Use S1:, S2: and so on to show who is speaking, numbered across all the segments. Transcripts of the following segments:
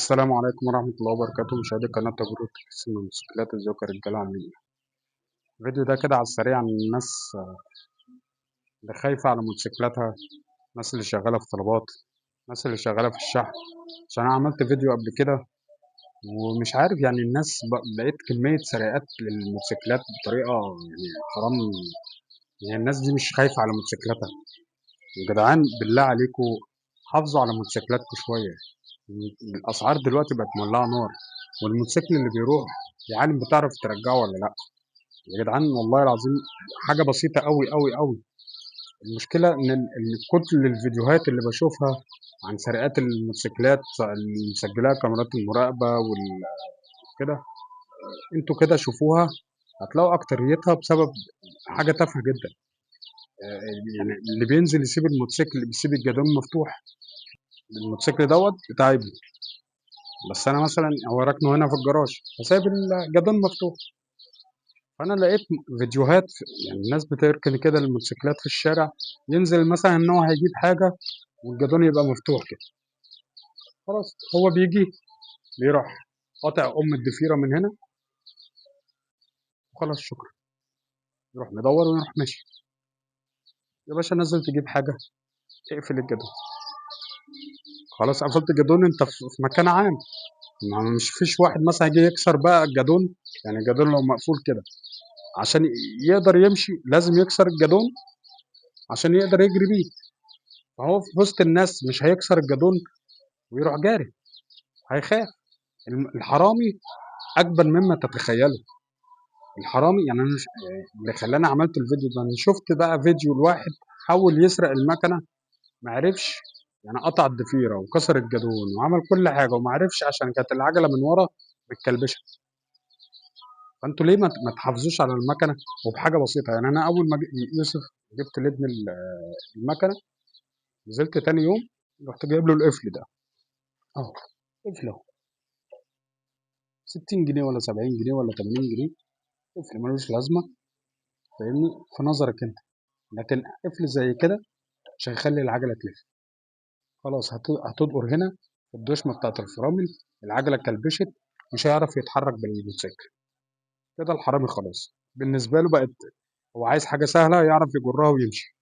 S1: السلام عليكم ورحمة الله وبركاته. مشاهدي قناة تجربة قسم الموتوسيكلات، ازيكم يا رجالة، عاملين ايه؟ الفيديو ده كده على السريع عن الناس اللي خايفة على موتوسيكلاتها، الناس اللي شغالة في طلبات، الناس اللي شغالة في الشحن. عشان أنا عملت فيديو قبل كده ومش عارف الناس لقيت كمية سرقات للموتوسيكلات بطريقة حرام، الناس دي مش خايفة على موتوسيكلاتها. يا جدعان بالله عليكم حافظوا على موتوسيكلاتكم شوية. الأسعار دلوقتي بقت مولعة نار، والموتوسيكل اللي بيروح يا عالم بتعرف ترجعه ولا لأ؟ يا جدعان والله العظيم حاجة بسيطة أوي أوي أوي. المشكلة إن كل الفيديوهات اللي بشوفها عن سرقات الموتوسيكلات اللي مسجلاها كاميرات المراقبة وكده، انتوا كده شوفوها هتلاقوا أكتريتها بسبب حاجة تافهة جدا. اللي بينزل يسيب الموتوسيكل، اللي بيسيب الجدون مفتوح، الموتوسيكل دوت بتاع ابني، بس أنا مثلا هو راكنه هنا في الجراج فسايب الجدون مفتوح. فأنا لقيت فيديوهات الناس بتركن كده الموتوسيكلات في الشارع، ينزل مثلا إن هو هيجيب حاجة والجدون يبقى مفتوح كده، خلاص هو بيجي بيروح قاطع أم الضفيرة من هنا وخلاص شكرا، يروح مدور ويروح ماشي. يا باشا نزل تجيب حاجة اقفل الجدون، خلاص قفلت الجدون، انت في مكان عام، ما مش فيش واحد مثلا يجي يكسر بقى الجدون. الجدون لو مقفول كده عشان يقدر يمشي لازم يكسر الجدون عشان يقدر يجري بيه، فهو في وسط الناس مش هيكسر الجدون ويروح جاري، هيخاف. الحرامي اكبر مما تتخيله. الحرامي انا مش، اللي خلاني عملت الفيديو ده، انا شفت بقى فيديو لواحد حاول يسرق المكنه ما عرفش، قطع الضفيره وكسر الجدون وعمل كل حاجه وما عرفش عشان كانت العجله من ورا متكلبشه. فانتوا ليه ما تحافظوش على المكنه وبحاجه بسيطه؟ انا اول ما يوسف جبت لابن المكنه، نزلت تاني يوم رحت جايب له القفل ده اهو، قفل اهو 60 جنيه ولا 70 جنيه ولا 80 جنيه، قفل ملوش لازمه، فاهمني؟ في نظرك انت، لكن قفل زي كده مش هيخلي العجله تلف. خلاص هتدقر هنا في الدشمه بتاعت الفرامل، العجله كلبشت، مش هيعرف يتحرك بالموتوسيكل كده. الحرامي خلاص بالنسبه له بقت هو عايز حاجه سهله يعرف يجرها ويمشي،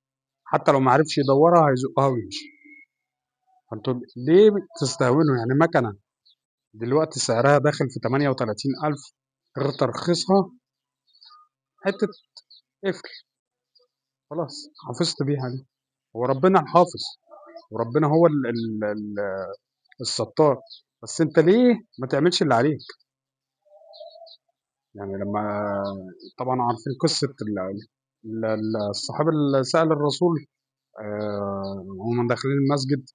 S1: حتى لو ما عرفش يدورها هيزقها ويمشي. فانتوا ليه تستهونوا؟ مكنه دلوقتي سعرها داخل في 38000 غير ترخيصها، حته قفل خلاص حافظت بيها دي. هو ربنا الحافظ وربنا هو الستار، بس انت ليه ما تعملش اللي عليك؟ لما طبعا عارفين قصة الصحابي اللي سأل الرسول، وهم داخلين المسجد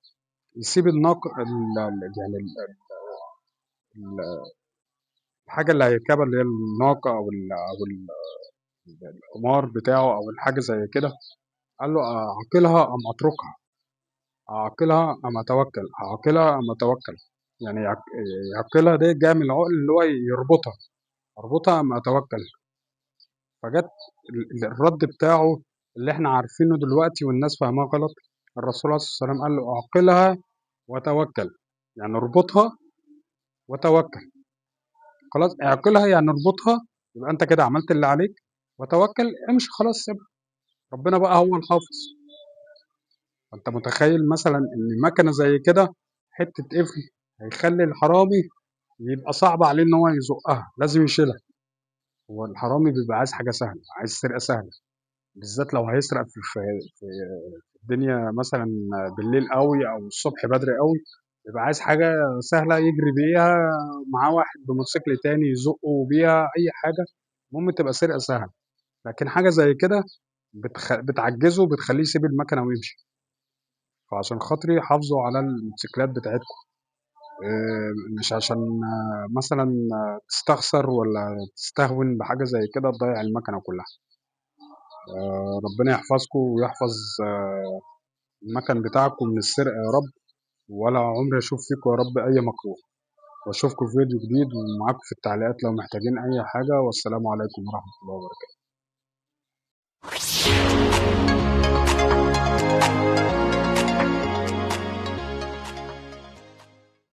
S1: يسيب الناقة، الحاجة اللي هيركبها اللي هي الناقة أو الحمار بتاعه أو الحاجة زي كده، قال له أعقلها أم أتركها؟ أعقلها أم أتوكل؟ أعقلها أم أتوكل؟ يعقلها دي جاية من العقل اللي هو يربطها، أربطها أم أتوكل. فجت الرد بتاعه اللي احنا عارفينه دلوقتي والناس فاهماه غلط، الرسول عليه الصلاة والسلام قال له أعقلها وتوكل، يعني اربطها وتوكل. خلاص اعقلها يعني اربطها، يبقى انت كده عملت اللي عليك، وتوكل امشي خلاص سيبها، ربنا بقى هو الحافظ. فانت متخيل مثلا ان مكنه زي كده حته قفل هيخلي الحرامي يبقى صعب عليه ان هو يزقها، لازم يشيلها. هو الحرامي بيبقى عايز حاجه سهله، عايز سرقه سهله، بالذات لو هيسرق في الدنيا مثلا بالليل قوي او الصبح بدري قوي، بيبقى عايز حاجه سهله يجري بيها، معاه واحد بموتوسيكل تاني يزقه بيها، اي حاجه، المهم تبقى سرقه سهله. لكن حاجه زي كده بتعجزه وبتخليه يسيب المكنه ويمشي. فعشان خاطري حافظوا على الموتوسيكلات بتاعتكم، مش عشان مثلا تستخسر ولا تستهون بحاجه زي كده تضيع المكنه كلها. ربنا يحفظكم ويحفظ المكن بتاعكم من السرقه يا رب، ولا عمري اشوف فيكم يا رب اي مكروه. واشوفكم في فيديو جديد، ومعاكم في التعليقات لو محتاجين اي حاجه. والسلام عليكم ورحمه الله وبركاته.